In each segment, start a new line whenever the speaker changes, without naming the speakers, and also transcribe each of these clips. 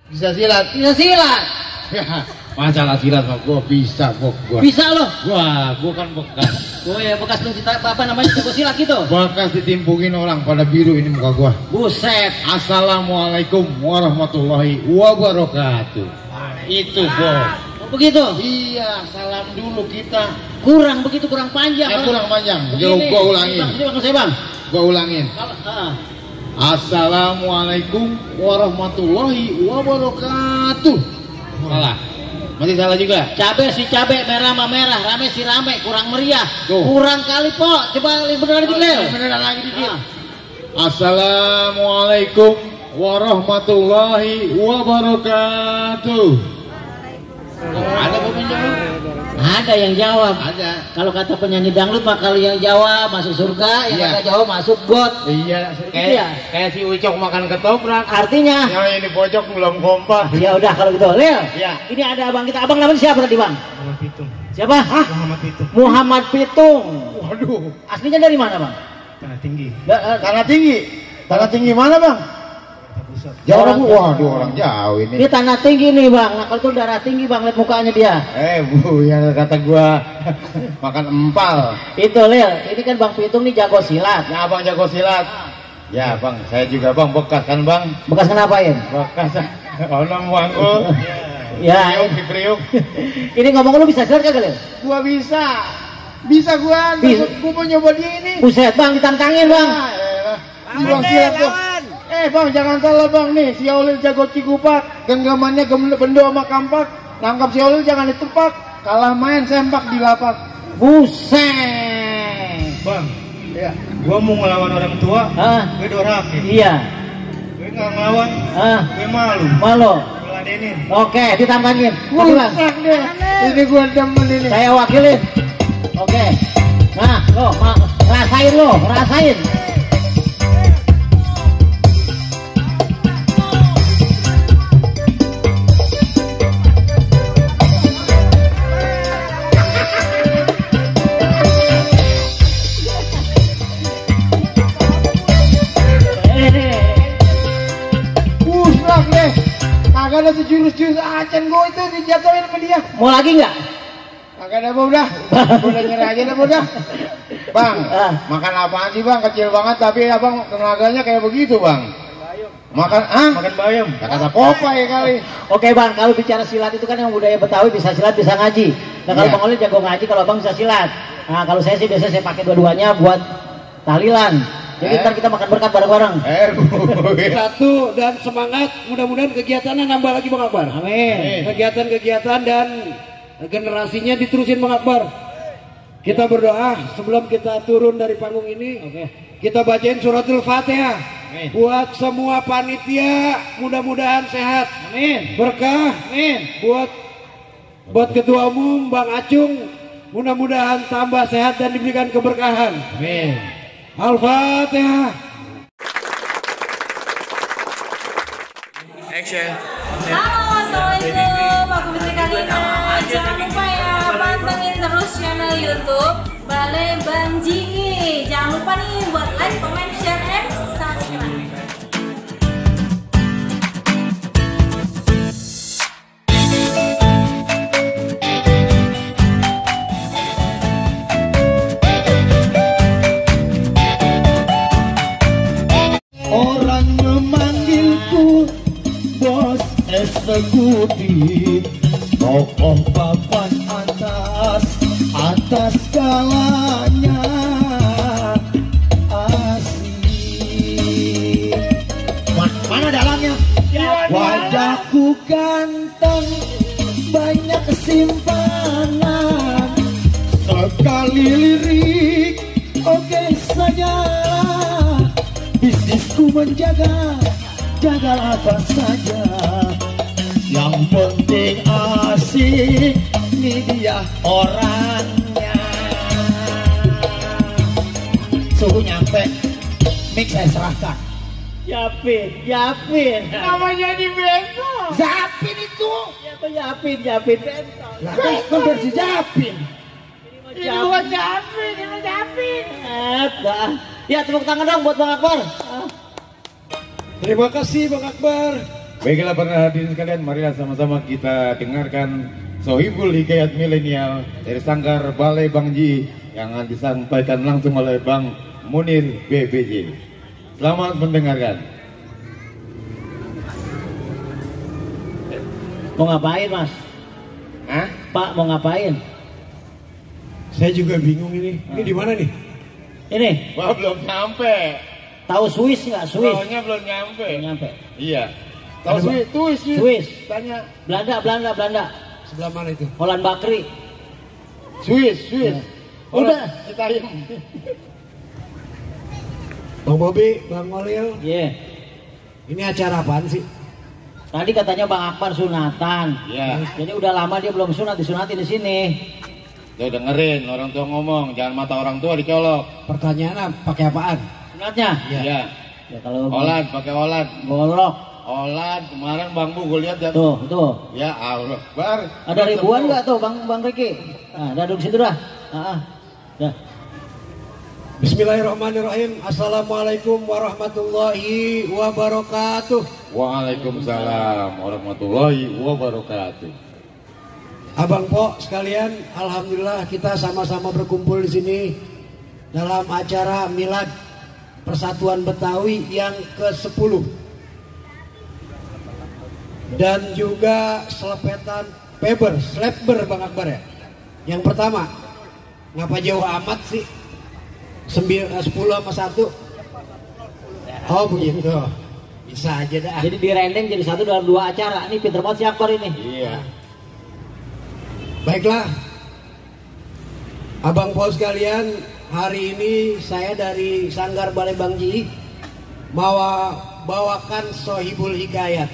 Bisa silat.
Bisa silat.
Ya, masalah silat mah gua bisa kok gua.
Bisa loh.
Gua kan bekas.
Oh ya bekas pencipta apa namanya jago silat gitu.
Bekas ditimpukin orang pada biru ini muka gua.
Buset.
Assalamualaikum warahmatullahi wabarakatuh. Itu bos.
Oh, begitu.
Iya, salam dulu kita.
Kurang begitu, kurang panjang.
Ya kurang panjang.
Begini.
Gua ulangin.
Ini bang, saya bang.
Gua ulangin. Assalamualaikum warahmatullahi wabarakatuh. Salah. Masih salah juga.
Cabe si cabe, merah sama merah, rame si rame, kurang meriah.
Tuh.
Kurang kali po. Coba beneran dikit Lel.
Beneran lagi dikit. Assalamualaikum warahmatullahi wabarakatuh. Ada apa jawab?
Ada yang jawab.
Ada.
Kalau kata penyanyi dangdut mah kalau yang jawab masuk surga, yang
Iya.
kata jawab masuk got.
Iya,
Iya.
kayak si Ucok makan ketoprak.
Artinya
Yang ini pojok belum kompak.
ya udah kalau gitu Lel.
Iya.
Ini ada abang kita. Abang namanya siapa tadi bang?
Muhammad Pitung.
Siapa? Hah?
Muhammad Pitung.
Muhammad Pitung.
Waduh.
Aslinya dari mana bang?
Tanah Tinggi.
Tanah tinggi. Tanah tinggi mana bang?
Jakarta Pusat.
Jauh
Orang-
bu. Waduh orang jauh ini.
Dia tanah tinggi nih bang. Nah, kalau itu darah tinggi bang, lihat mukanya dia.
Bu, yang kata gua makan empal.
Itu Lel. Ini kan bang Pitung nih jago silat.
Ya abang jago silat. Ya bang, saya juga bang bekas kan bang.
Bekas ngapain?
Bekas. Orang muangku.
Ya.
Priuk di priuk.
Ini ngomong lu bisa silat kagak Lel?
Gua bisa. Bisa gua.
Bisa.
Gua mau nyoba dia ini.
Buset bang, ditantangin bang.
Di bang silat tuh. Bang jangan salah bang nih. Si Olil jago cikupak. Genggamannya bendo sama kampak. Nangkap si Olil jangan ditepak. Kalah main sempak di lapak.
Buset.
Bang,
Ya.
gua mau ngelawan orang tua,
Ah,
gue dorake.
iya.
Gue nggak ngelawan,
Ah,
gue malu.
malu.
Gue ladenin.
Oke, ditantangin. Oke bang.
Rusak deh. Ini gua demen ini.
Saya wakilin. Oke. Nah, lo rasain lo, rasain.
Rusak deh. Kagak ada sejurus-jurus acan gua itu dijatuhin sama dia.
Mau lagi nggak?
Kagak ada udah. Udah nyerah aja dah udah. Bang,
Ah.
makan apaan sih bang? Kecil banget tapi abang tenaganya kayak begitu bang. Makan
Makan bayam.
Ya kata Popeye kali.
Oke bang, kalau bicara silat itu kan yang budaya Betawi, bisa silat bisa ngaji. Nah kalau
Iya.
Bang Olil jago ngaji, kalau Bang bisa silat. Nah kalau saya sih biasanya saya pakai dua-duanya buat tahlilan. Jadi ntar kita makan berkat bareng-bareng.
Satu dan semangat, mudah-mudahan kegiatannya nambah lagi Bang Akbar.
Amin.
Kegiatan-kegiatan dan generasinya diterusin Bang Akbar. Kita berdoa sebelum kita turun dari panggung ini. Kita bacain suratul Fatihah. Buat semua panitia mudah-mudahan sehat.
Amin.
Berkah.
Amin.
Buat ketua umum Bang Acung, mudah-mudahan tambah sehat dan diberikan keberkahan.
Amin.
Al-Fatihah.
Halo, assalamualaikum. Aku Fitri Kalina. Jangan lupa ya pantengin terus channel YouTube Balai Bang Jingi. Jangan lupa nih buat like, comment, share, and subscribe.
Orang memanggilku bos eksekutif, tokoh papan atas skalanya asik. Mana dalamnya? Wajahku ganteng, banyak kesimpangan, sekali lirik oke saja. Bisnisku menjaga, jaga apa saja. Yang penting asik, ini dia orangnya. Suhu nyampe, mix saya serahkan.
Yapin.
Namanya di bentol. Zapin itu.
Ya tuh Yapin bentol.
Lah kan versi Zapin.
Ini bukan
Zapin, ini Zapin.
Ya tepuk tangan dong buat Bang Akbar.
Terima kasih Bang Akbar.
Baiklah para hadirin sekalian, marilah sama-sama kita dengarkan Sohibul Hikayat Milenial dari Sanggar Balai Bang Ji yang akan disampaikan langsung oleh Bang Munir BBJ. Selamat mendengarkan.
Mau ngapain Mas?
Hah?
Pak mau ngapain?
Saya juga bingung ini. Ini di mana nih?
Ini
Wah, belum nyampe.
tahu Swiss nggak? Swiss?
Taunya belum nyampe.
Belum nyampe.
Iya. Tahu Swiss?
Swiss.
Tanya.
Belanda.
Sebelah mana itu?
Holland Bakri.
Swiss.
Udah.
Kita
Bang Bobi, Bang Olil,
Iya.
ini acara apaan sih?
Tadi katanya Bang Akbar sunatan.
Iya.
Jadi udah lama dia belum sunat, disunatin di sini.
Tuh dengerin orang tua ngomong, jangan mata orang tua dicolok.
Pertanyaan pakai apaan?
Sunatnya?
Iya.
Ya kalau
Olad, pakai olad.
golok.
Olad kemarin Bang Bu gue lihat ya.
Tuh.
Ya Allah, Bar.
Ada ribuan nggak tuh Bang Riki? Nah, dah duduk situ dah. Dah.
Bismillahirrahmanirrahim. Assalamualaikum warahmatullahi wabarakatuh.
Waalaikumsalam warahmatullahi wabarakatuh.
Abang Po sekalian, alhamdulillah kita sama-sama berkumpul di sini dalam acara Milad Persatuan Betawi yang ke-10. Dan juga selepetan slapber Bang Akbar ya. Yang pertama, ngapa jauh amat sih? 10 sama 1. Oh begitu. Bisa aja dah.
Jadi direndeng jadi satu dalam 2 acara. Ini pinter banget si Akbar ini.
Iya.
Baiklah, Abang Po sekalian, hari ini saya dari Sanggar Balai Bang Ji mau bawakan Sohibul Hikayat.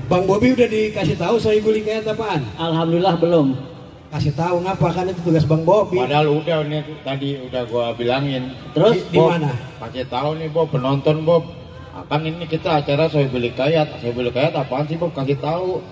Bang Bobi udah dikasih tahu Sohibul Hikayat apaan?
Alhamdulillah belum.
Kasih tahu ngapa, kan itu tugas Bang Bobi.
Padahal udah nih tadi udah gua bilangin.
Terus
Di mana?
Kasih tahu nih Bob, penonton Bob. Akan ini kita acara Sohibul Hikayat. Sohibul Hikayat apaan sih Bob? Kasih tahu.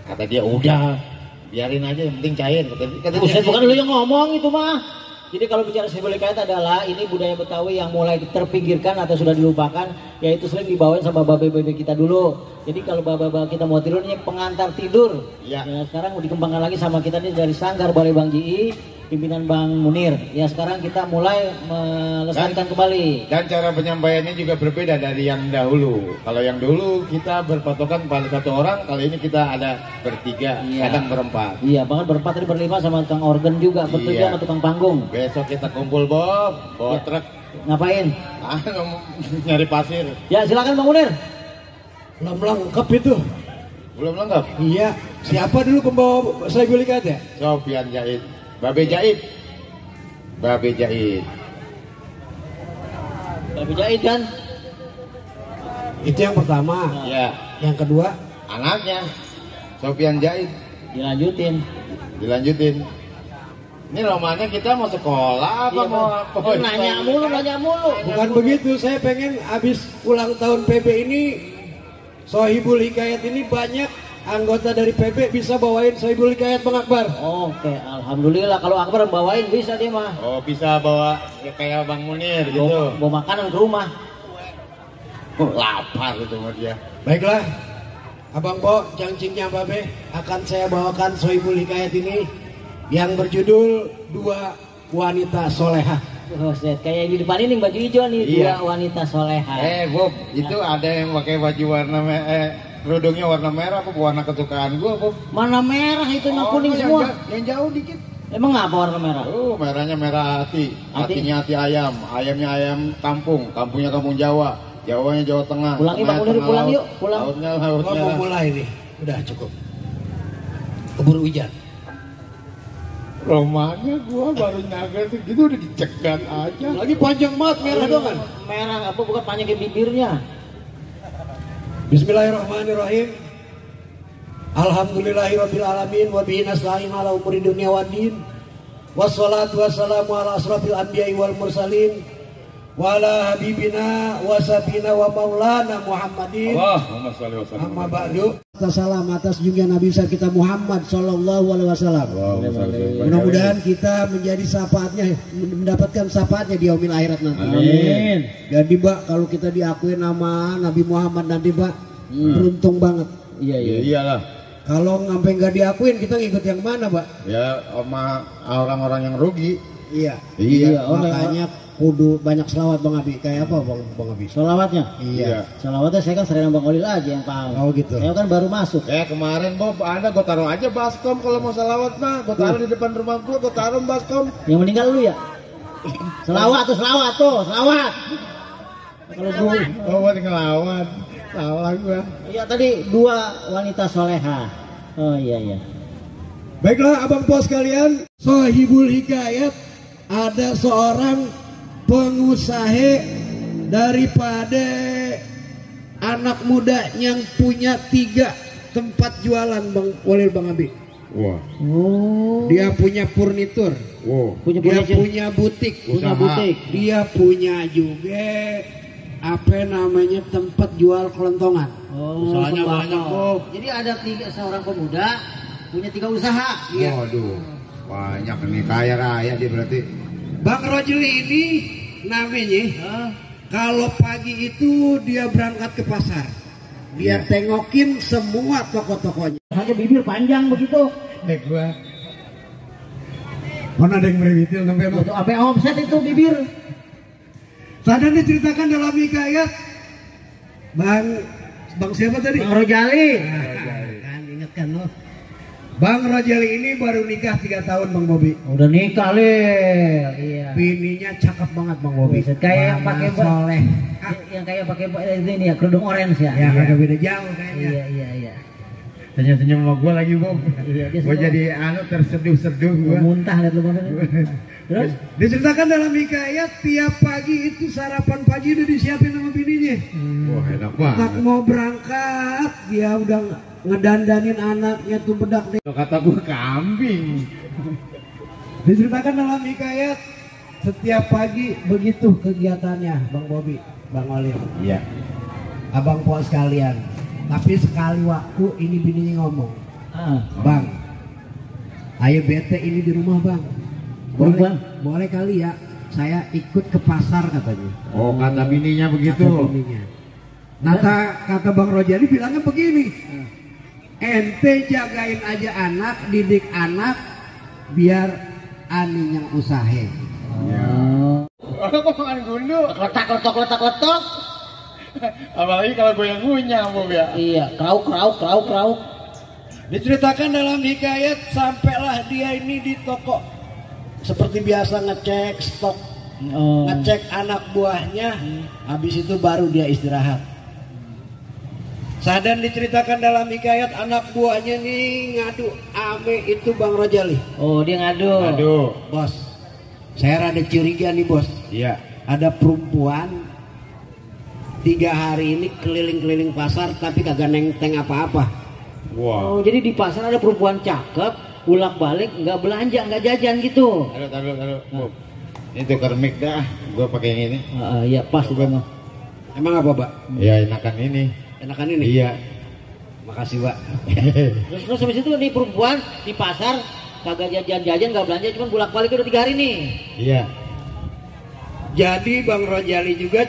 Kata dia udah, biarin aja yang penting cair. Kata dia,
Bukan lu yang ngomong itu mah. Jadi kalau bicara Sohibul Hikayat adalah ini budaya Betawi yang mulai terpinggirkan atau sudah dilupakan, yaitu sering dibawain sama babe-babe kita dulu. Jadi kalau babe-babe kita mau tidur ini pengantar tidur.
Iya.
Ya, sekarang mau dikembangkan lagi sama kita nih dari Sanggar Balai Bang Ji, pimpinan Bang Munir. Ya sekarang kita mulai melestarikan kembali.
Dan cara penyampaiannya juga berbeda dari yang dahulu. Kalau yang dulu kita berpatokan pada 1 orang, kali ini kita ada bertiga,
Iya.
kadang berempat.
Iya, bahkan berempat tadi berlima sama tukang organ juga, bertujuh
Iya.
sama tukang panggung.
Besok kita kumpul Bob, bawa
Iya.
truk.
Ngapain?
Nyari pasir.
Ya silakan Bang Munir.
Belum lengkap itu.
Belum lengkap.
Iya, siapa dulu pembawa Sohibul Hikayat ya?
Sofian Jahid, Babe Jahid. Babe Jahid.
Babe Jahid kan?
Itu yang pertama.
Ya,
Yang kedua,
anaknya Sofian Jahid.
Dilanjutin.
Ini romannya kita mau sekolah apa
Iya,
mau
Bang.
apa?
Nanya mulu.
bukan begitu. Saya pengen habis ulang tahun PB ini, Sohibul Hikayat ini banyak anggota dari PB bisa bawain Sohibul Hikayat Bang Akbar.
Oke, alhamdulillah kalau Akbar bawain bisa dia mah.
Oh, bisa bawa ya kayak Bang Munir gitu.
Bawa makanan ke rumah.
Lapar itu sama dia.
Baiklah, Abang Po, jangcingnya Babe akan saya bawakan Sohibul Hikayat ini yang berjudul Dua Wanita Solehah.
Oh, set. Kayak di depan ini baju hijau nih,
Iya.
2 wanita soleha.
Bob, itu ada yang pakai baju warna kerudungnya warna merah apa warna kesukaan gua, Bob?
Mana merah itu mah kuning
yang
semua.
Yang jauh dikit.
Emang apa warna merah?
Merahnya merah hati.
Hati?
Hatinya hati ayam, ayamnya ayam kampung, kampungnya kampung Jawa, Jawanya Jawa Tengah.
Pulang yuk, Bang
Tengah
Munir,
tengah
pulang
laut.
yuk, pulang.
Lautnya
Lo
laut
mau
merah.
mulai nih? Udah cukup. Keburu hujan.
Romannya gua baru nyadar tuh gitu udah dicegat aja.
Lagi panjang banget merah dong kan?
Merah apa bukan panjang ke bibirnya.
Bismillahirrahmanirrahim. Alhamdulillahirabbil alamin wa bihi nasta'in ala umuri dunya waddin. Wassalatu wassalamu ala asrofil anbiya'i wal mursalin wa ala habibina wa sabina wa maulana Muhammadin.
Allahumma shalli wa sallim.
Amma ba'du. Salam atas junjungan Nabi besar kita Muhammad sallallahu alaihi wasallam. Mudah-mudahan kita menjadi syafaatnya, mendapatkan syafaatnya di yaumil akhirat nanti.
Amin.
Jadi Mbak, kalau kita diakui nama Nabi Muhammad nanti Mbak, Beruntung banget.
Iya iya.
Iyalah.
Kalau sampai nggak diakuin kita ngikut yang mana, Pak?
Ya sama orang-orang yang rugi.
Iya.
Iya.
Makanya kudu banyak selawat Bang Abi. Kayak apa Bang Abi?
Selawatnya?
Iya.
Selawatnya saya kan sering Bang Olil aja yang paham.
Oh gitu.
Saya kan baru masuk.
Kemarin Bob, Anda gue taruh aja baskom kalau mau salawat mah. Gue taruh di depan rumah gue taruh baskom.
Yang meninggal lu ya? Selawat tuh, selawat. Kalau gue,
Oh, buat ngelawat. Salah gue.
iya tadi 2 wanita soleha. Oh iya.
Baiklah abang pos kalian, Sohibul Hikayat ada seorang pengusaha daripada anak muda yang punya 3 tempat jualan Bang Walil Bang Abi.
Wah.
Oh.
Dia punya furnitur,
Punya
dia
furniture.
punya butik,
Punya butik.
dia punya juga apa namanya tempat jual kelontongan.
Oh,
Usahanya
sembako.
banyak, Bob.
Jadi ada seorang pemuda punya 3 usaha.
Iya.
Waduh. Banyak nih kaya raya dia berarti.
Bang Rojli ini namanya kalau pagi itu dia berangkat ke pasar, dia tengokin semua toko-tokonya.
Hanya bibir panjang begitu.
Nek gua.
Mana ada yang merewitil sampai
Itu apa omset itu bibir?
Sadar diceritakan dalam hikayat Bang siapa tadi?
Bang Rojali.
Kan ingat kan lo. Bang Rojali ini baru nikah 3 tahun Bang Bobi.
Udah nikah Lil. Iya.
Bininya cakep banget Bang Bobi.
Kayak yang pakai
soleh.
yang kayak pakai ini ya kerudung orange ya.
Ya kagak beda jauh kayaknya.
Iya.
Senyum-senyum sama gua lagi, Bob. Gua jadi terseduh-seduh gua.
Muntah lihat lu Bang. Terus
Diceritakan dalam hikayat tiap pagi itu sarapan pagi udah disiapin sama bininya.
Wah, enak
Pas
banget.
mau berangkat dia udah ngedandanin anaknya tuh bedak deh.
Kata gua kambing.
Diceritakan dalam hikayat setiap pagi begitu kegiatannya Bang Bobi, Bang Olil,
Iya.
Abang Po sekalian. Tapi sekali waktu ini bininya ngomong, Bang, ayo bete ini di rumah Bang. Boleh kali ya, saya ikut ke pasar katanya.
Oh, kata bininya begitu.
Kata bininya. Kata Bang Rojali bilangnya begini, ente jagain aja anak, didik anak, biar ani yang usaha.
Oh, kok makan gundu?
letak.
Apalagi kalau gue yang ngunyah, Bob ya.
Iya, krauk.
Diceritakan dalam hikayat sampailah dia ini di toko seperti biasa ngecek stok, ngecek anak buahnya, habis itu baru dia istirahat. Sadar diceritakan dalam hikayat anak buahnya nih ngadu ame itu Bang Rojali.
Oh, dia ngadu.
Aduh.
Bos, saya rada curiga nih bos.
Iya.
Ada perempuan 3 hari ini keliling-keliling pasar tapi kagak nenteng apa-apa.
Wah.
Oh, jadi di pasar ada perempuan cakep, bolak-balik nggak belanja, nggak jajan gitu.
Taruh. Bob. Ini tukar mic dah. Gue pakai yang ini.
Iya pas itu mah.
Emang apa Pak?
Ya enakan ini.
Enakan ini?
Iya.
Makasih Pak.
Terus habis itu nih perempuan di pasar kagak jajan, nggak belanja, cuma bolak-balik udah 3 hari nih.
Iya.
Jadi Bang Rojali juga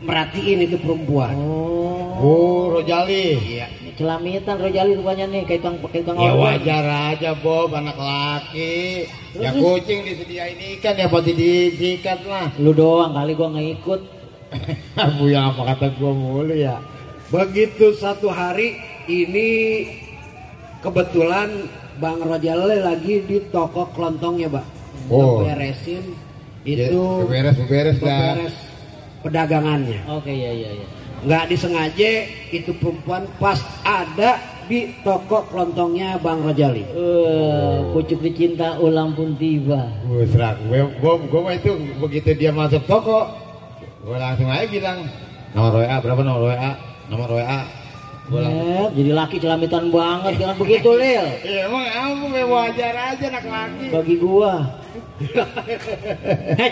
merhatiin itu perempuan.
Oh, Rojali.
Iya.
Celamitan Rojali rupanya nih kayak tukang
Ya
ojek.
wajar aja Bob, anak laki. Ya kucing disediain ikan ya pasti disikat lah.
Lu doang kali gua nggak ikut.
Bu yang apa kata gua mulu ya.
Begitu satu hari ini kebetulan Bang Rojali lagi di toko kelontongnya Pak.
Oh.
Beresin
Ya,
itu
beberes dah.
beberes pedagangannya.
Oke, iya.
Nggak disengaja itu perempuan pas ada di toko kelontongnya Bang Rojali.
Pucuk dicinta ulang pun tiba.
Serak. Gua mah itu begitu dia masuk toko, gua langsung aja bilang nomor WA berapa, nomor WA.
Jadi laki celamitan banget, jangan begitu Lil.
Ya emang apa wajar aja anak laki.
Bagi gua.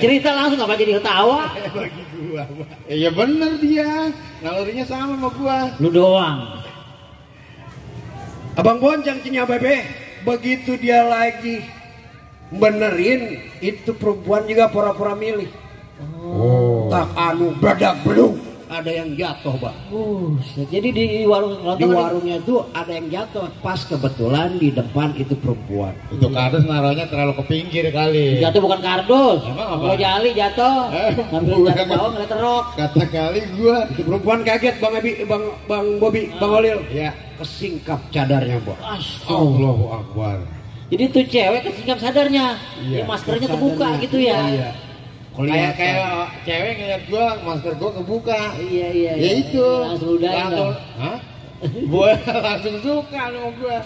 Cerita langsung apa jadi ketawa?
Bagi gua. Iya bener dia. Nalurinya sama sama gua.
Lu doang.
Abang Boncang Cinya Bebe, begitu dia lagi benerin itu perempuan juga pura-pura milih.
Oh.
Tak anu badak belum. ada yang jatuh, Pak.
Jadi di warung
Di warungnya itu ada yang jatuh, pas kebetulan di depan itu perempuan.
Itu kardus naruhnya terlalu ke pinggir kali.
jatuh bukan kardus.
Emang apa?
Kalau jali jatuh. Ngambil
bukan.
dari bawah ngeliat rok.
Kata kali gua.
Itu perempuan kaget, Bang Abi, Bang Bobi, Bang Olil.
Ya.
Kesingkap cadarnya, Pak.
Allahu Akbar.
Jadi tuh cewek kesingkap sadarnya.
Iya.
Di maskernya kebuka gitu ya.
Iya.
Kayak cewek ngeliat gua, masker gua kebuka.
Iya.
Ya itu.
Langsung udahin
Langsung.
dong.
Hah? Gua langsung suka sama gua.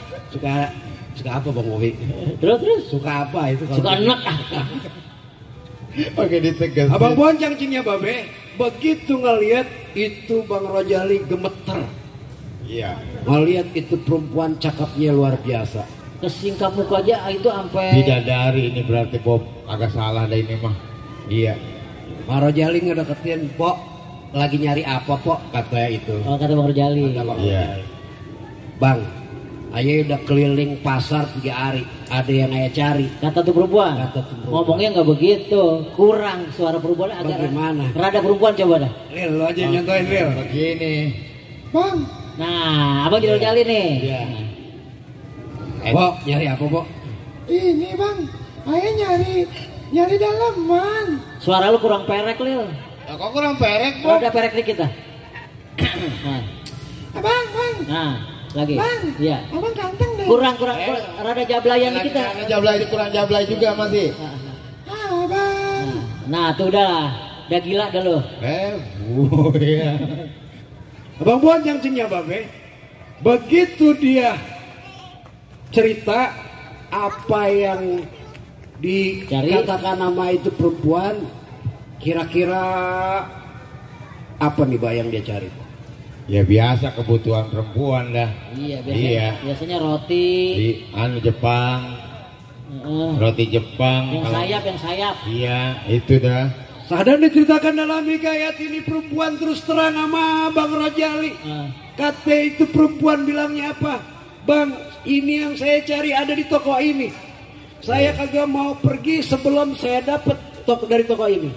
Suka apa, Bang Bobi?
Terus.
Suka apa itu kalau
Suka enak.
Oke, ditegas.
Abang Boncang Cingnya Babe begitu ngelihat itu Bang Rojali gemeter.
Iya.
Ngelihat itu perempuan cakepnya luar biasa.
Kesingkap muka aja itu sampai.
Bidadari ini berarti Bob, agak salah dah ini mah. Iya.
Bang Rojali ngedeketin, Pok, lagi nyari apa, Pok? Katanya itu.
Oh, kata Bang Rojali.
Kata Bang
Iya.
Rojali. Bang, ayah udah keliling pasar 3 hari. Ada yang ayah cari.
Kata tuh perempuan.
Kata tuh perempuan.
Ngomongnya nggak begitu. Kurang suara perempuannya agak.
Bagaimana?
Rada perempuan coba dah.
Lil, lo aja nyontoin, Lil.
Begini.
Nah, abang jadi Rojali nih.
Iya. Pok, nyari apa, Pok?
Ini bang, ayah nyari dalaman.
Suara lu kurang perek, Lil.
Nah, kok kurang perek, Bob?
Rada perek dikit dah. Nah,
Bang,
nah, lagi.
Bang.
Iya.
abang ganteng deh.
Kurang, rada jablayan dikit dah.
Jablay kurang jablay juga masih.
Bang.
Nah, tuh udah gila dah lu.
Iya.
Abang Boncang Cingnya Babe begitu dia cerita apa yang dikatakan nama itu perempuan, kira-kira apa nih Pak yang dia cari?
Ya biasa kebutuhan perempuan dah.
Iya, biasanya roti.
Di Jepang, roti Jepang.
Yang sayap.
Iya, itu dah.
Sadar diceritakan dalam hikayat ini perempuan terus terang sama Bang Rojali. Kata itu perempuan bilangnya apa? Bang, ini yang saya cari ada di toko ini. Saya kagak mau pergi sebelum saya dapat dari toko ini.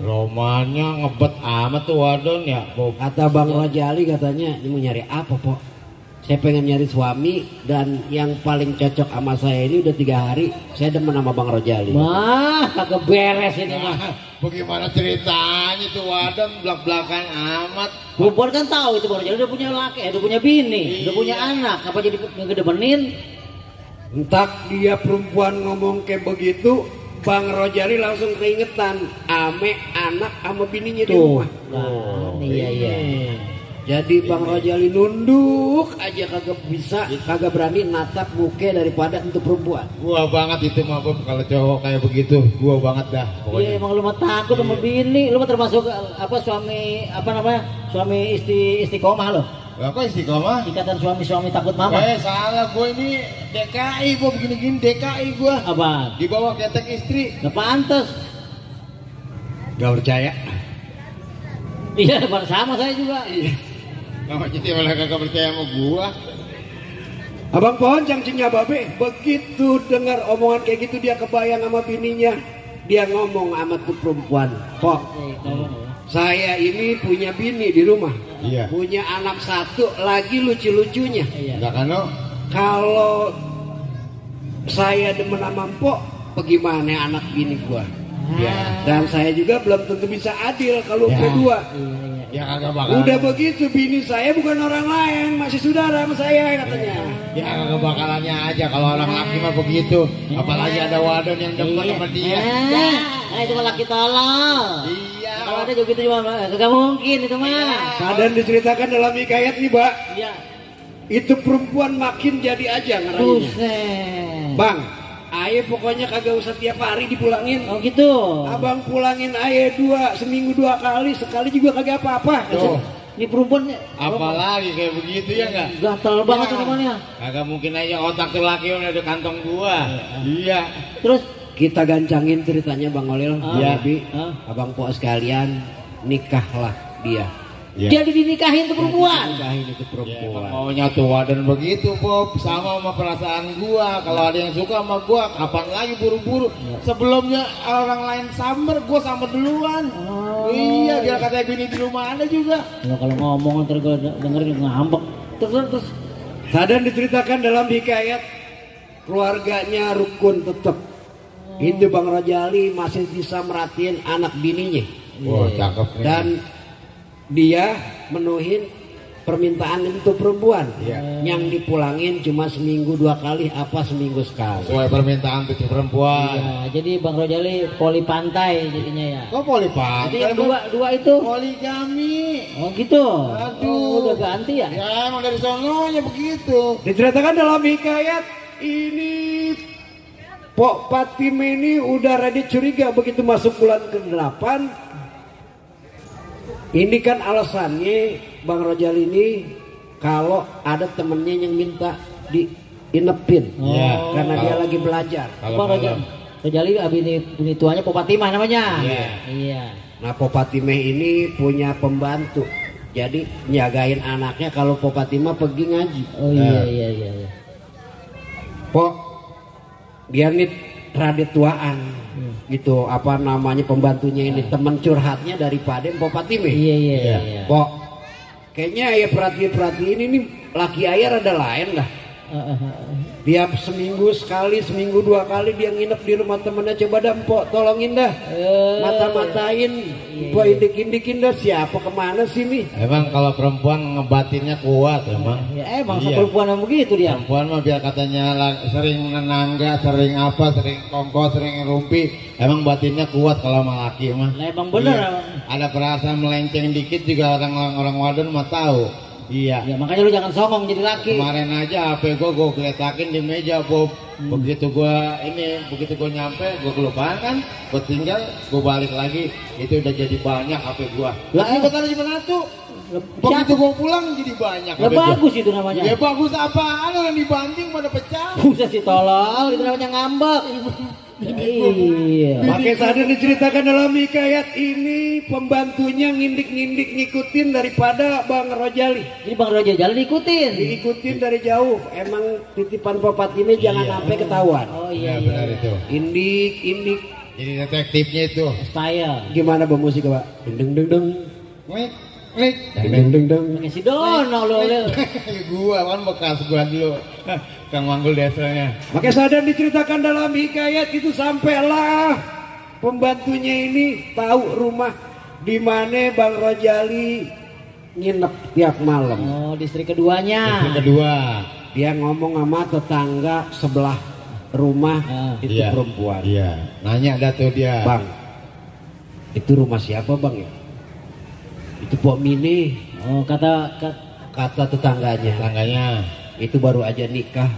Romannya ngebet amat tuh wadon ya, Bob.
Kata Bang Rojali katanya, ini mau nyari apa, Pok? Saya pengen nyari suami dan yang paling cocok sama saya ini udah 3 hari. Saya demen sama Bang Rojali.
Wah, kagak beres ini mah.
Bagaimana ceritanya tuh wadon belak-belakan amat.
Perempuan kan tahu itu Bang Rojali udah punya laki, udah punya bini, udah punya anak. Apa jadi ngedemenin?
Entah dia perempuan ngomong kayak begitu, Bang Rojali langsung keingetan ame anak sama bininya di rumah.
Iya.
Jadi Bang Rojali nunduk aja kagak berani natap muka daripada untuk perempuan.
Gua banget itu mah, Bob, kalau cowok kayak begitu, gua banget dah
Iya,
pokoknya.
emang lu mah takut sama bini, lu mah termasuk suami istiqomah lo.
Apa istiqomah?
Ikatan suami takut mama.
Salah, gua ini DKI, Bob, gini-gini DKI gua.
Apa?
Di bawah ketek istri.
Gak pantas.
Gak percaya?
Iya, sama saya juga.
Nama jadi malah kagak percaya sama gua.
Abang Boncang Cingnya Babe begitu dengar omongan kayak gitu dia kebayang sama bininya. Dia ngomong sama tuh perempuan, Pok, saya ini punya bini di rumah.
Iya.
Punya anak 1 lagi lucu-lucunya.
Enggak kan lo?
Kalau saya demen sama Pok, bagaimana anak bini gua?
Ya.
Dan saya juga belum tentu bisa adil kalau berdua.
Ya kagak bakal.
Udah begitu bini saya bukan orang lain, masih saudara sama saya katanya.
Ya kagak bakalannya aja kalau orang laki mah begitu. Apalagi ada wadon yang demen sama dia.
Itu mah laki tolol.
Iya.
Kalau ada juga gitu cuma kagak mungkin itu mah.
Dan diceritakan dalam hikayat nih, Pak.
Iya.
Itu perempuan makin jadi aja ngerayinya.
Buset.
Bang, aye pokoknya kagak usah tiap hari dipulangin.
Oh gitu.
Abang pulangin aye seminggu 2 kali, sekali juga kagak apa-apa.
Tuh.
Ini perempuan
Apalagi kayak begitu ya enggak?
gatel banget tuh namanya.
Kagak mungkin aja otak tuh laki udah di kantong gua. Iya.
Terus
Kita gancangin ceritanya Bang Olil.
Ya.
Abi, Abang Po sekalian, nikahlah dia.
Ya.
dia dinikahin tuh perempuan.
Nikahin itu
Ya,
perempuan.
maunya tua dan begitu, Bob, sama perasaan gua. Kalau ada yang suka sama gua, kapan lagi buru-buru? Sebelumnya orang lain samber, gua samber duluan.
Iya, biar katanya bini di rumah Anda juga.
Kalau ngomong ntar gue dengerin ngambek. Terus.
Sadan diceritakan dalam hikayat keluarganya rukun tetap. Itu Bang Rojali masih bisa merhatiin anak bininya.
Oh, cakep.
Dan dia menuhin permintaan itu perempuan.
Iya.
Yang dipulangin cuma seminggu 2 kali apa seminggu sekali.
Sesuai permintaan tuh perempuan.
Iya, jadi Bang Rojali poli pantai jadinya ya.
Kok polipan?
Jadi yang dua itu
Poligami.
oh gitu.
Aduh.
Oh, udah ganti ya?
Ya emang dari sononya begitu.
Diceritakan dalam hikayat ini Pok Patime ini udah ready curiga begitu masuk bulan ke-8. Ini kan alasannya Bang Rojali ini kalau ada temennya yang minta diinepin.
Iya.
Karena dia lagi belajar.
Kalau
Bang Rojali bini tuanya Popatimah namanya. Iya.
Nah Popatime ini punya pembantu. Jadi nyagain anaknya kalau Popatime pergi ngaji.
Oh iya.
Pok dia nih rada tuaan. Gitu apa namanya pembantunya ini teman curhatnya daripada Popatime.
Iya.
Pok kayaknya ya perhatiin ini laki ayah rada lain lah. Tiap seminggu sekali, seminggu 2 kali dia nginep di rumah temennya. Coba dah Mpok tolongin dah, mata-matain, Mpok indik-indikin dah siapa kemana sih nih.
Emang kalau perempuan ngebatinnya kuat emang.
Ya emang perempuan yang begitu dia.
Perempuan mah biar katanya sering nenangga, sering apa, sering kongko, sering rumpi. Emang batinnya kuat kalau sama laki mah.
Lah emang bener.
Iya. Ada perasaan melenceng dikit juga orang wadon mah tahu. Iya.
Ya makanya lu jangan songong jadi laki.
Kemarin aja HP gue geletakin di meja Bob. Begitu gue nyampe gue kelupaan kan, gue tinggal gue balik lagi itu udah jadi banyak HP gue.
Lah
Tapi bukan cuma satu. Begitu gue pulang jadi banyak.
Lah bagus itu namanya.
Ya bagus apaan orang dibanting pada pecah.
Buset si tolol, itu namanya ngambek. Iya.
Pakai sadar diceritakan dalam hikayat ini pembantunya ngindik-ngindik ngikutin daripada Bang Rojali.
Jadi Bang Rojali
Diikutin dari jauh. Emang titipan Popatime jangan sampai ketahuan.
Oh
Iya
iya.
benar itu.
Indik.
Jadi detektifnya itu.
Style.
Gimana bermusik Pak? Deng deng deng.
Klik.
Deng deng deng.
Pakai si Dono lo.
Gua kan bekas gua dulu. Kang Manggul desanya.
Pakai sadar diceritakan dalam hikayat itu sampailah pembantunya ini tahu rumah di mana Bang Rojali nginep tiap malam.
Oh, di istri keduanya.
Yang kedua.
Dia ngomong sama tetangga sebelah rumah itu
Iya.
perempuan.
Iya. Nanya dah tuh dia.
Bang, itu rumah siapa Bang ya? Itu Pok Mini.
Oh, kata
Tetangganya.
Tetangganya.
Itu baru aja nikah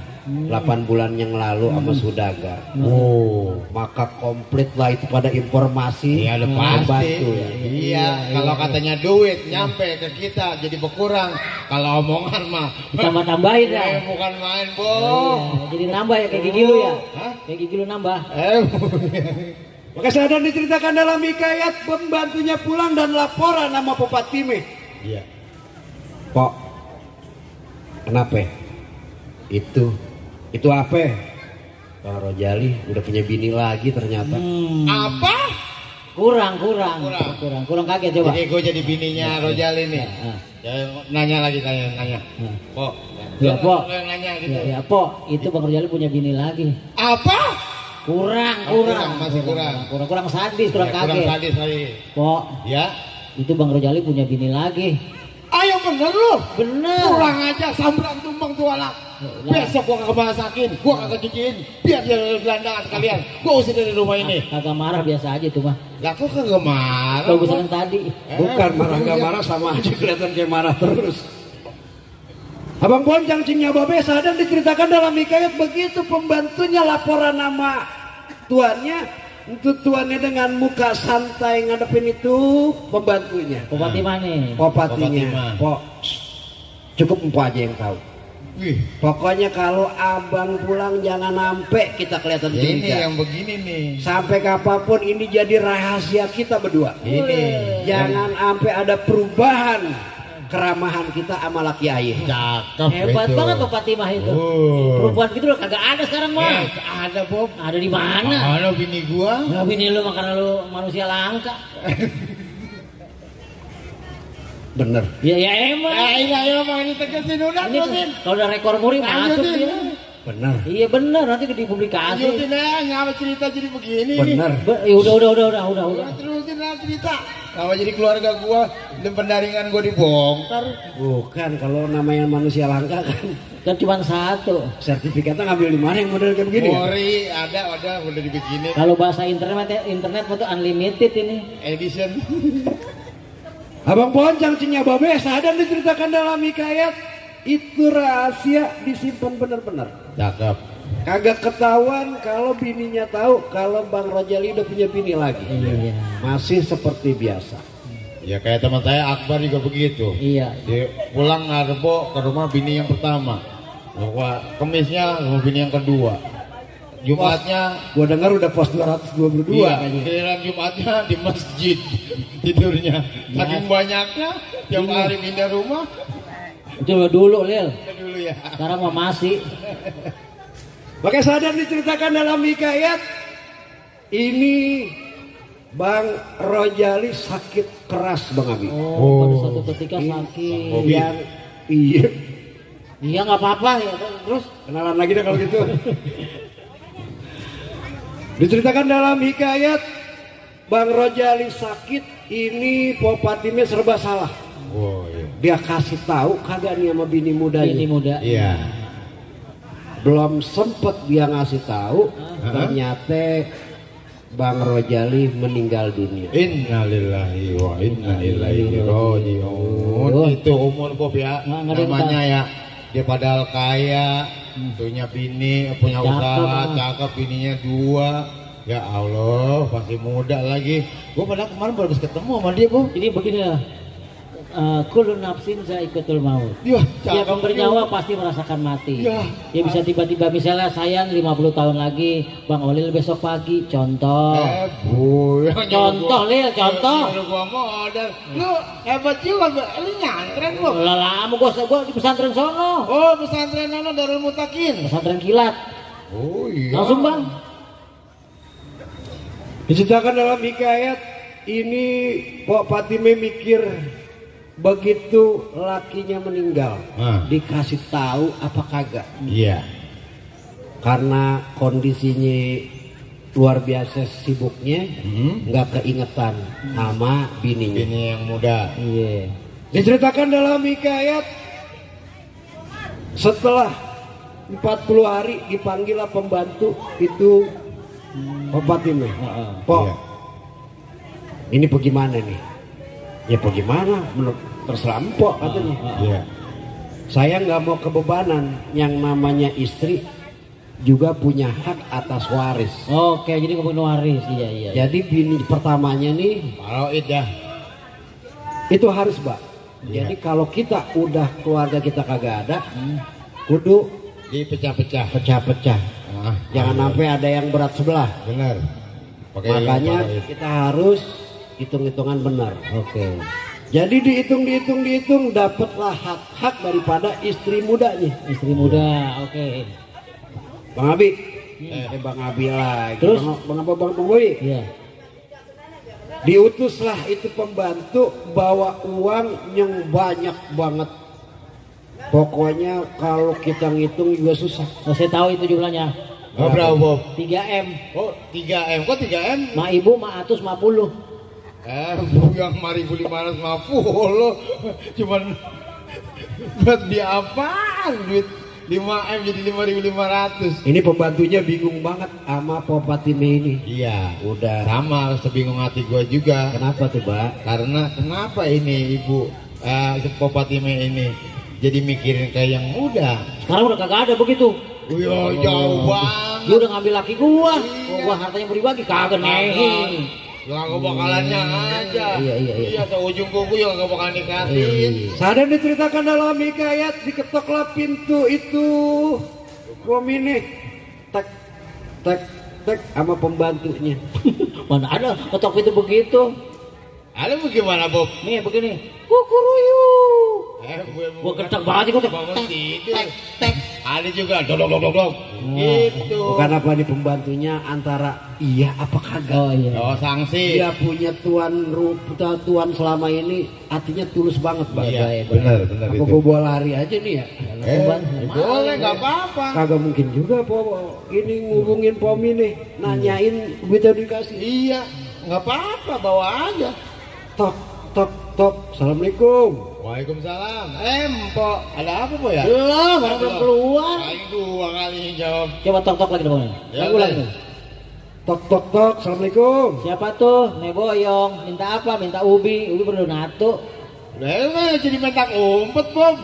8 bulan yang lalu sama Sudagar.
Oh.
Maka komplit lah itu pada informasi.
Iya udah pasti.
Membantu.
Iya. Kalau katanya duit nyampe ke kita jadi berkurang. Kalau omongan mah
tambah-tambahin ya.
bukan main
Oh,
Bob.
iya. Jadi nambah ya kayak gigi lu ya.
Hah?
Kayak gigi lu nambah.
Maka sadar diceritakan dalam hikayat pembantunya pulang dan laporan sama Popatime.
Iya.
Pok, kenapa? Itu apa? Bang Rojali udah punya bini lagi ternyata.
Apa?
Kurang kaget coba.
Jadi gue jadi bininya Rojali nih. Ya, nanya. Pok.
Ya, Pok.
Lo yang nanya gitu.
Ya, Pok, itu Bang Rojali punya bini lagi.
Apa? Masih kurang.
Kurang sadis, kurang
Ya,
kaget.
kurang sadis lagi.
Pok,
Ya.
itu Bang Rojali punya bini lagi.
Ayo bener lu.
Bener.
Pulang aja sambrang tumbang tuh anak. Besok gua kagak masakin, gua kagak cuciin. Biar dia gelandangan sekalian. Gua usir dari rumah ini.
Kagak marah biasa aja tuh mah.
Lah kok kagak marah?
Bagus yang tadi.
Bukan marah nggak marah sama aja kelihatan kayak marah terus. Abang Boncang Cingnya Babe sadar diceritakan dalam hikayat begitu pembantunya laporan nama tuannya. Untuk tuannya dengan muka santai ngadepin itu pembantunya.
Popati mana?
Popatinya. Pok, cukup Mpok aja yang tahu.
Wih,
Pokoknya kalau abang pulang jangan sampai kita kelihatan
ini
curiga.
yang begini nih.
Sampai kapanpun ini jadi rahasia kita berdua.
Ini.
Jangan sampai ada perubahan keramahan kita sama laki ayah.
Cakep
Hebat
itu.
banget Popati mah itu.
Oh.
Perempuan gitu loh kagak ada sekarang mah.
Ada Bob.
Ada di mana?
Mana bini gua?
Ya bini lu mah karena lu manusia langka.
Bener.
Ya emang.
Iya emang ini tegasin udah
Ini
terusin.
kalau udah rekor muri masuk dia.
Bener.
Iya bener, nanti dipublikasi.
Lanjutin ngapa cerita jadi begini.
Bener.
Ya udah.
Terusin lah cerita. Ngapa jadi keluarga gua dan pendaringan gua dibongkar.
Bukan, kalau namanya manusia langka kan
Kan cuma satu.
sertifikatnya ngambil di mana yang model kayak begini kan?
Mori ada udah dibikinin
Kalau bahasa internet itu unlimited ini.
edition.
Abang Poncang Cinya Babe sadar diceritakan dalam hikayat itu rahasia disimpan benar-benar.
Cakep.
Kagak ketahuan kalau bininya tahu kalau Bang Rojali udah punya bini lagi.
Iya.
Masih seperti biasa.
Ya kayak teman saya Akbar juga begitu.
Iya.
Dia pulang ngarebo ke rumah bini yang pertama. Bahwa Kemisnya rumah bini yang kedua. Jumatnya
Gua dengar udah pos 222
iya,
kayaknya.
giliran Jumatnya di masjid tidurnya. Saking banyaknya tiap hari pindah rumah.
Itu dulu Lil.
Dulu ya.
Sekarang mah masih.
Makanya sadar diceritakan dalam hikayat ini Bang Rojali sakit keras Bang Abi.
Oh, pada suatu ketika sakit.
Iya.
Iya nggak apa-apa ya. Terus
Kenalan lagi deh kalau gitu. Diceritakan dalam hikayat Bang Rojali sakit, ini Popatime serba salah.
Oh iya.
Dia kasih tahu kagak nih sama bini mudanya.
ini muda.
Iya.
Belum sempet dia ngasih tahu, ternyata Bang Rojali meninggal dunia.
Innalillahi wa inna ilaihi raji'un. Itu umur Bob ya. Namanya ya. Dia padahal kaya, punya bini, punya usaha, cakep, bininya 2. Ya Allah, masih muda lagi. Gua padahal kemarin baru habis ketemu sama dia, Bu.
Jadi begini lah. Kullu nafsin za'iqatul maut.
Yah,
Tiap yang bernyawa pasti merasakan mati.
Ya.
Ya bisa tiba-tiba misalnya sayang 50 tahun lagi Bang Olil besok pagi. Contoh.
Bu.
Contoh Lil, contoh.
Gua modal. Lu hebat juga, lu nyantren lu.
Lah lama gua di pesantren sono.
Oh, pesantren mana Darul Mutakin.
Pesantren kilat.
Oh iya.
Langsung Bang.
Diceritakan dalam hikayat ini Pok Patime mikir begitu lakinya meninggal, dikasih tahu apa kagak?
Iya.
Karena kondisinya luar biasa sibuknya, nggak keingetan sama bininya.
Bini yang muda.
Iya.
Diceritakan dalam hikayat setelah 40 hari dipanggillah pembantu itu Pok Patime. Pok,
Iya.
ini bagaimana nih? Ya bagaimana? Menurut terserah empok katanya.
Iya.
Saya nggak mau kebebanan, yang namanya istri juga punya hak atas waris.
Oke, jadi kebunuh waris. Iya.
Jadi bini pertamanya nih
Kalau dah.
itu harus Mbak.
Iya.
Jadi kalau kita udah keluarga kita kagak ada, kudu
Dipecah-pecah.
pecah-pecah. Jangan sampai ada yang berat sebelah.
Benar.
Makanya kita harus hitung-hitungan benar.
Oke.
Jadi dihitung dapatlah hak-hak daripada istri mudanya.
Istri muda. Oke.
Bang Abi, Bang Abi lagi.
Terus?
Bang Boy.
Iya.
Diutuslah itu pembantu bawa uang yang banyak banget. Pokoknya kalau kita ngitung juga susah.
Oh, saya tahu itu jumlahnya.
Oh, berapa Bob?
3M.
Oh 3M. Kok 3M?
Ma ibu, ma atus, ma puluh.
Bu yang 1.550 cuman buat dia apaan duit 5M jadi 5.500.
Ini pembantunya bingung banget sama Pok Patime ini.
Iya.
Udah.
Sama sebingung hati gua juga.
Kenapa tuh, Mbak?
Karena kenapa ini ibu Pok Patime ini jadi mikirin kayak yang muda.
Sekarang udah kagak ada begitu.
Jauh banget.
Dia udah ngambil laki gua. Gua hartanya mau dibagi kagak nih.
Lah gak bakalannya aja.
Iya.
Iya, ke ujung kuku yang gak bakalan dikasih.
Sadar diceritakan dalam hikayat, diketoklah pintu itu. Komine tek sama pembantunya.
Mana ada ketok itu begitu.
Ada bagaimana Bob?
Nih begini. Kukuruyu.
Gue
Gua kencang banget gua.
bangun tidur.
Tek.
ada juga dodok. Gitu.
Bukan apa nih pembantunya antara iya apa kagak.
Oh iya.
Oh, sanksi.
Dia punya tuan selama ini artinya tulus banget Bang.
Iya, benar
Apa
itu.
gue bawa lari aja nih ya?
Boleh, nggak apa-apa.
Kagak mungkin juga po ini ngubungin Pomi nih, nanyain duitnya dikasih.
Iya, nggak apa-apa, bawa aja.
Tok. Assalamualaikum.
Waalaikumsalam. Mpok, ada apa po ya?
Belum, orang belum keluar.
Paling 2 kali yang jawab.
Coba tok lagi dong.
Ya,
Ulang
udah.
tuh.
Tok. Assalamualaikum.
Siapa tuh? Neboyong. Minta apa? Minta ubi. Ubi perlu nato.
Nah, jadi mentak umpet, Bob.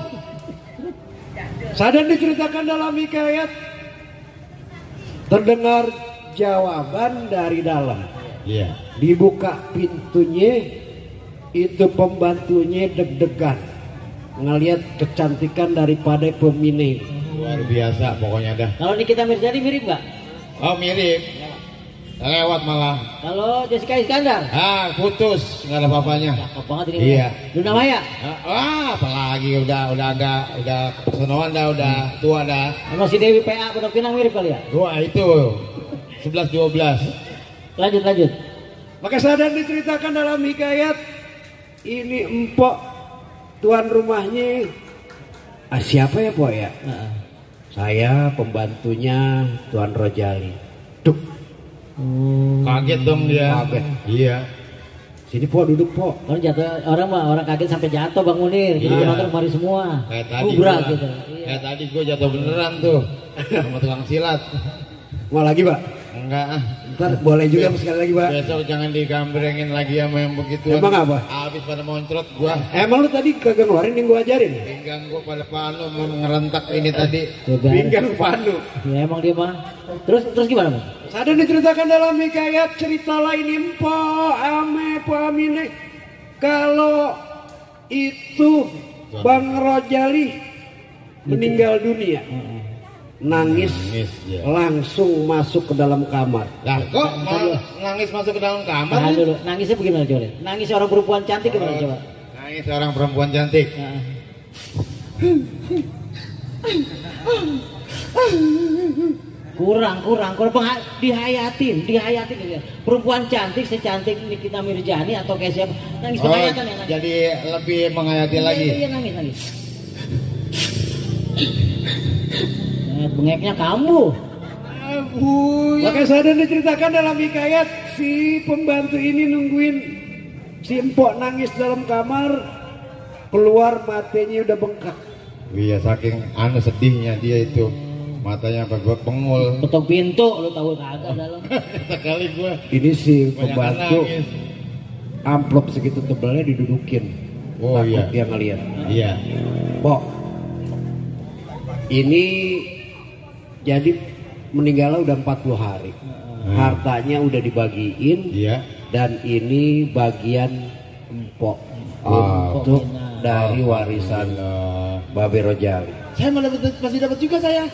Sadar diceritakan dalam hikayat terdengar jawaban dari dalam.
Iya.
Dibuka pintunya, itu pembantunya deg-degan ngelihat kecantikan daripada Pemini.
Luar biasa pokoknya dah.
Kalau Nikita Mirzani mirip nggak?
Oh, mirip. Lewat malah.
Kalau Jessica Iskandar?
Putus, nggak ada apa-apanya.
Cakep banget ini.
Iya.
Luna Maya?
Apalagi udah kesonoan dah, udah tua dah.
Sama si Dewi PA Pondok Pinang mirip kali ya?
Wah, itu 11-12.
Lanjut.
Maka sadar diceritakan dalam hikayat ini empok tuan rumahnya. Siapa ya po ya? Saya pembantunya Tuan Rojali. Duk.
Kaget dong dia.
Kaget.
Iya.
Sini po, duduk po.
Orang kaget sampai jatuh Bang Munir. Jadi
Iya.
penonton kemari semua.
Kayak tadi
Kubrak
gua.
gitu. Iya.
Kayak tadi gue jatuh beneran tuh sama tukang silat.
Mau lagi pak?
Enggak.
Ntar boleh juga sekali lagi pak.
Besok jangan digambrengin lagi sama yang begitu.
Emang apa?
Habis pada moncrot gua.
Emang lu tadi kagak ngeluarin yang gua ajarin?
Pinggang gua pada panu mau ngerentak ini tadi.
Pinggang panu.
Ya emang dia mah. Terus gimana Bang?
Sadar diceritakan dalam hikayat cerita lain impo ame Pamine. Kalau itu Bang Rojali meninggal dunia. Nangis
ya.
langsung masuk ke dalam kamar.
Lah kok mau nangis masuk ke dalam kamar?
Tahan dulu. Nangisnya bagaimana coba? Nangis orang perempuan cantik gimana coba?
Nangis seorang perempuan cantik.
Nah. Kurang dihayatin gitu. Perempuan cantik secantik Nikita Mirzani atau kayak siapa? Nangis penghayatan ya nangis.
Jadi lebih menghayati lagi.
Iya nangis. Bengeknya kamu.
Maka sadar diceritakan dalam hikayat si pembantu ini nungguin si empok nangis dalam kamar, keluar matanya udah bengkak.
Iya, saking sedihnya dia itu. Matanya apa gua pengul.
Ketok pintu lu tahu kagak dalam.
Sekali gua.
Ini si
Banyak
pembantu
nangis.
amplop segitu tebalnya didudukin.
Oh,
takut
iya.
dia ngeliat.
Iya.
Pok, ini jadi meninggalnya udah 40 hari. Hartanya udah dibagiin.
Iya.
Dan ini bagian empok
Ah,
untuk dari warisan Babe Rojali.
Saya masih dapat juga saya.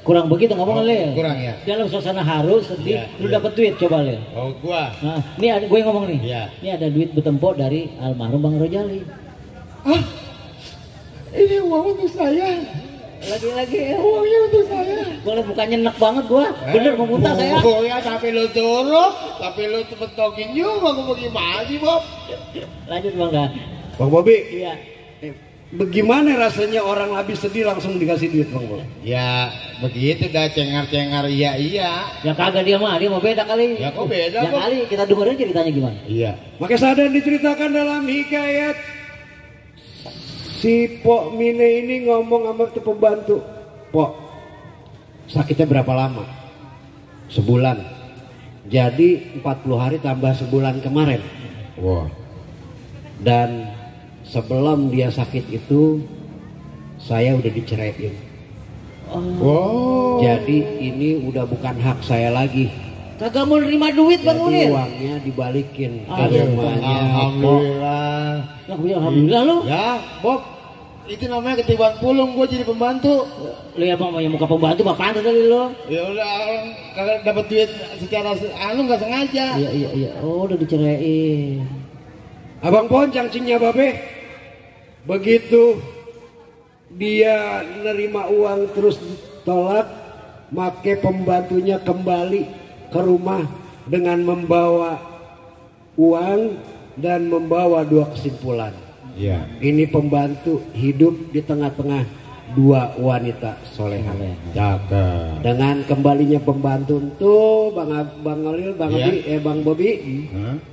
Kurang begitu ngomong Lel.
Kurang ya.
Dalam suasana haru sedih,
Iya,
lu
iya.
dapat duit coba Lel.
Oh, gua.
Nah, ini ada gue ngomong nih.
Iya.
Ini ada duit bertempur dari almarhum Bang Rojali.
Ini uang untuk saya.
Lagi-lagi
Uangnya untuk saya.
Gue liat mukanya enak banget gua. Bener mau muntah saya.
Oh ya, tapi lu suruh, tapi lu cepetokin juga. Gua bagaimana sih, Bob?
Lanjut Bang dah.
Bang Bobi,
Iya.
bagaimana rasanya orang habis sedih langsung dikasih duit Bang Bobi?
Ya begitu dah, cengar-cengar iya.
Ya kagak dia mah beda kali.
Ya, kok beda,
Ya
Bang?
kali kita dengerin ceritanya gimana.
Iya.
Maka sadar diceritakan dalam hikayat si Pok Mine ini ngomong sama tuh pembantu, Pok, sakitnya berapa lama? Sebulan. Jadi 40 hari tambah sebulan kemarin.
Wah.
Dan sebelum dia sakit itu saya udah diceraiin.
Wow.
Jadi ini udah bukan hak saya lagi.
Kagak mau nerima duit Bang
Jadi
Munir.
uangnya dibalikin ke
Aduh,
rumahnya Pok.
Alhamdulillah.
Alhamdulillah lu.
Ya, Bob. Itu namanya ketiban pulung, gua jadi pembantu.
Lu ya Bang yang muka pembantu mah pantas kali lu.
Ya udah, orang kagak dapat duit secara nggak sengaja.
Iya. Oh, udah diceraiin.
Abang Pon cangcingnya Babe begitu dia nerima uang terus tolak, make pembantunya kembali ke rumah dengan membawa uang dan membawa dua kesimpulan.
Iya.
Ini pembantu hidup di tengah-tengah dua wanita soleha.
Cakep.
Dengan kembalinya pembantu itu Bang Olil, Bang
Iya.
Bang Bobi,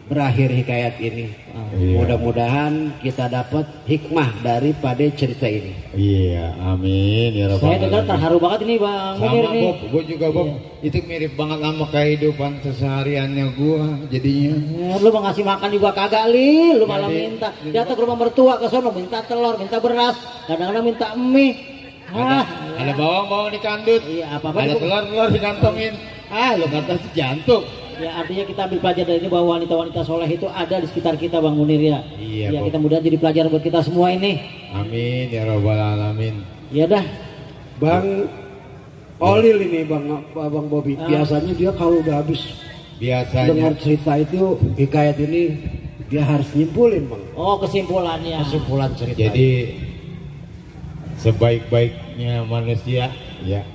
berakhir hikayat ini.
Iya.
Mudah-mudahan kita dapat hikmah daripada cerita ini.
Iya, amin ya rabbal
Saya dengar
alamin.
terharu banget ini Bang Munir
Sama
nih.
Bob, gue juga Bob. Itu mirip banget sama kehidupan kesehariannya gua jadinya.
Lu mau ngasih makan juga kagak li, lu malah
Jadi,
minta. Datang ke rumah mertua ke sono minta telur, minta beras, kadang-kadang minta mie.
Ada bawang-bawang di kandut.
Iya, apa-apa
Ada
itu.
telur-telur dikantongin. Lu kata si jantung.
Ya artinya kita ambil pelajaran dari ini bahwa wanita-wanita soleh itu ada di sekitar kita Bang Munir ya.
Iya,
Ya
Bob.
kita mudah jadi pelajaran buat kita semua ini.
Amin ya rabbal alamin.
Ya dah.
Bang Olil ini Bang Bobi, biasanya dia kalau udah habis dengar
Biasanya
cerita itu hikayat ini dia harus nyimpulin Bang.
Oh kesimpulannya.
Kesimpulan cerita.
jadi sebaik-baiknya manusia ya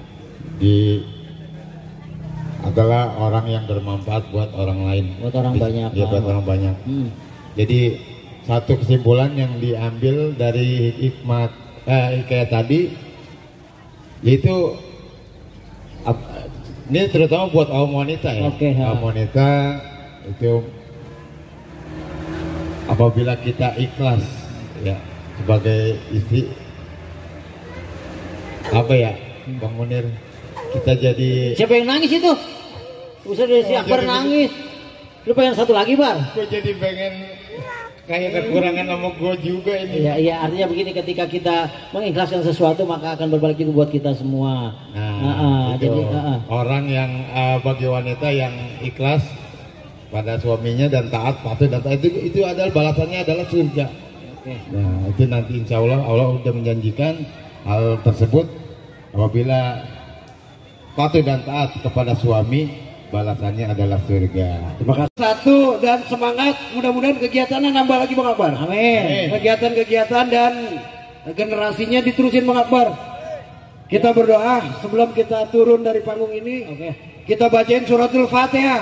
adalah orang yang bermanfaat buat orang lain.
Buat orang banyak.
Ya, buat orang banyak. Jadi satu kesimpulan yang diambil dari hikayat tadi yaitu ini terutama buat kaum wanita ya.
Oke, ya.
Kaum wanita itu apabila kita ikhlas ya sebagai istri apa ya Bang Munir, kita jadi
Siapa yang nangis itu? Usah dari si Akbar
jadi-
nangis. Lu pengen satu lagi Bar?
gue jadi pengen kayak kekurangan sama gue juga ini.
Iya, iya artinya begini ketika kita mengikhlaskan sesuatu maka akan berbalik juga buat kita semua.
Itu
Jadi
orang yang bagi wanita yang ikhlas pada suaminya dan taat patuh dan taat itu adalah balasannya adalah surga.
Oke.
Nah itu nanti insya Allah sudah menjanjikan hal tersebut apabila patuh dan taat kepada suami balasannya adalah surga.
Terima kasih. Satu dan semangat, mudah-mudahan kegiatannya nambah lagi Bang Akbar.
Amin.
Kegiatan-kegiatan dan generasinya diterusin Bang Akbar. Kita berdoa sebelum kita turun dari panggung ini. Kita bacain suratul Fatihah.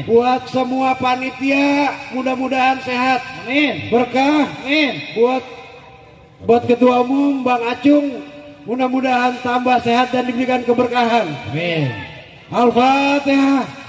Buat semua panitia mudah-mudahan sehat.
Amin.
Berkah. Buat ketua umum Bang Acung mudah-mudahan tambah sehat dan diberikan keberkahan.
Amin.
Al-Fatihah.